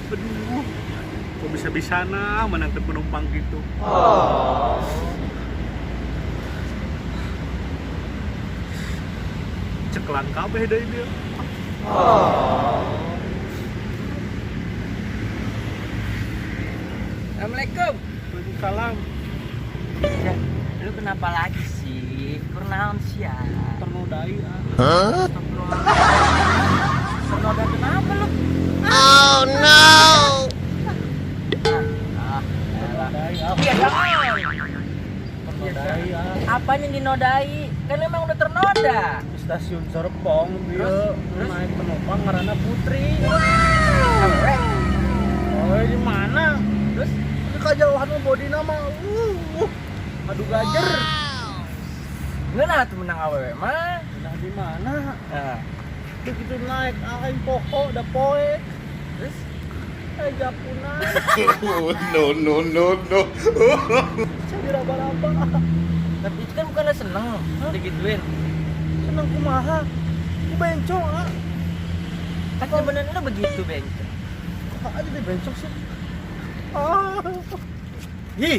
Aduh, kok bisa-bisana meunangkeun penumpang gitu. Cekelan kabeh deui dia. Assalamualaikum. Waalaikumsalam. Ya, lu kenapa lagi sih? Kunaon sih ya? Ternodai ah. Ternoda kenapa lu? Oh no! Ah, Ternodai ah. iya dong. Ternodai ah. Apanya yang dinodai? Kan emang udah ternoda. Di stasiun Serpong dia Terus? Terus? naik penumpang ngaranna Putri. Awewe. Oh, di mana? Terus? Di kajauhan mah bodina mah. Aduh gajer. Ngeunah tuh menang awewe mah. Nah, di mana? Nah, Begitu naik aing poho da poek. terus? Eh japuna. No, no, no, no. Jadi raba-raba. Tapi itu kan bukannya seneng digituin. Seneng kumaha? Ku bencong ah. Kan sebenarnya lu begitu bencong. Kok aja deh bencong sih? Ah. Ih.